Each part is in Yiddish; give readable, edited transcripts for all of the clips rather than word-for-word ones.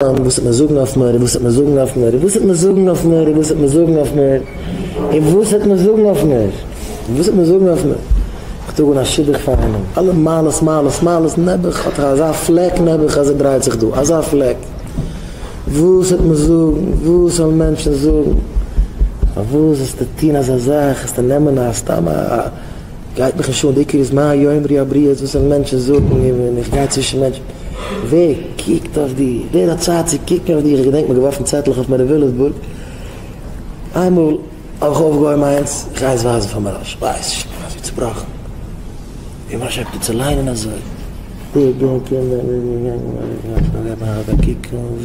וואס וועט מען זאגן אויף מיר, און וואס וועט מען זאגן אויף מיר, און וואס וועט מען זאגן אויף מיר, און וואס וועט מען זאגן אויף מיר, און וואס וועט מען זאגן אויף מיר, און וואס וועט מען זאגן אויף מיר, איך טראג אן א שידוך פאר איינעם, אלע מעלות מעלות מעלות, נעבעך האט ער אזא פלעק נעבעך אז ער דרייט זיך דא, אזא פלעק, וואס וועט מען זאגן, וואס וועלן מענטשן זאגן, פארוואס זאלסטו טון אזא זאך, זאלסטו נעמען א סתם א. גייט מיך נישט אן, די עיקר איז מה יאמרו הבריות, וואס וועלן מענטשן זאגן, און ווען איך גיי צווישן מענטשן, ווער קוקט אויף דיר, ווער האט צייט צו קוקן אויף דיר, איך געדענק מ'האט געווארפן צעטלעך אויף מיר אין וויליאמסבורג, איינמאל האב איך אויפגעהויבן איינס, איך גיי עס ווייזן פאר מוהרא"ש, ווייס נישט, איך בין אזוי צובראכן, ווי מוהרא"ש הייבט אן צו ליינען אזוי,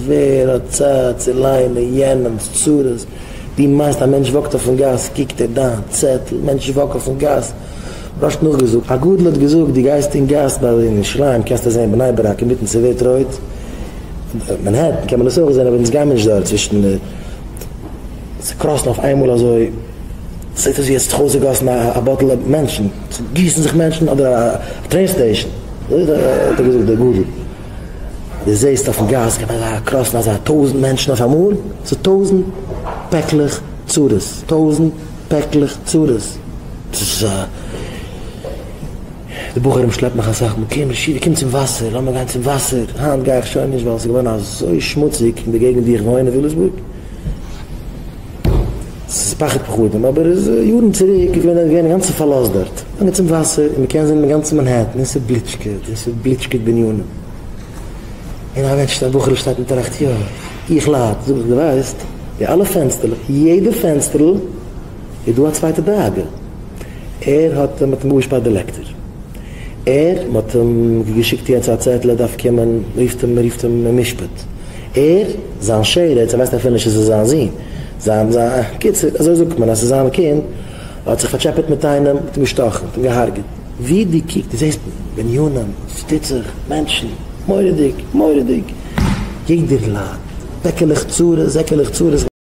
ווער האט צייט צו ליינען יענעמ'ס צרות. דו מיינסט א מענטש וואקט אויפן גאס קוקט ער דיין צעטל, מענטש וואק אויפן גאס, מוהרא"ש נאכגעזאגט, א גדול האט געזאגט דו גייסט אין גאס ביי אין ירושלים קענסטו זען בני ברק אינמיטן ס'ווערט רויט, מאנהעטן קען מען עס אויך זען אבער אונז גיימער נישט דארט צווישן די ס'קראסן אויף איינמאל אזוי זעט אויס ווי עס האט זיך אויסגעגאסן א באטל מענטשן, ס'גיסן זיך מענטשן אדער א train station, אזוי האט ער געזאגט דער גדול. דו זעסט אויפן גאס גייט אזא קראסן אזא טויזענט מענטשן אויף אמאל, ס'איז טויזענט פעקלעך צרות, טויזענט פעקלעך צרות, ס'איז א די בחורים שלעפן מיך אסאך מאל, קום ישיבה, קום צום וואסער, לאמיר גיין צום וואסער, היינט גיי איך שוין נישט ווייל ס'איז געווארן אזוי שמוציג אין די געגנט ווי איך וואוין אין וויליאמסבורג. ס'איז פחד פחדים, אבער איז יארן צוריק איז געווען געווען אינגאנצן פארלאזט דארט, געגאנגען צום וואסער און מ'קען זען דעם גאנצן מאנהעטן און ס'בליטשקעט און ס'בליטשקעט בנינים, און א מענטש א בחור'ל שטייט און טראכט יא איך לייד, זאג איך דו ווייסט די אלע פענסטערלעך יעדע פענסטערל איז דא א צווייטע דאגה, ער האט מ'האט אים אפגעשפארט די לעקטער. ער, מ'האט אים געשיקט יעצט א צעטל ער דארף קומען, מ'רופט אים, מ'רופט אים אין משפט. ער, זיין שרץ, ער ווייסט אפילו נישט אז ס'איז זיין זון, זיין, זיין, קיצור, אזוי זאגט מען אז ס'איז זיין קינד, האט זיך פארטשעפעט מיט איינעם, מ'האט אים געשטאכן, מ'האט אים געהארגעט. ווי דו קוקסט, דו זעסט בנינים, ס'טוט זיך, מענטשן, מורא'דיג, מורא'דיג. יעדער ליידט, פעקעלעך צרות, זעקעלעך צרות.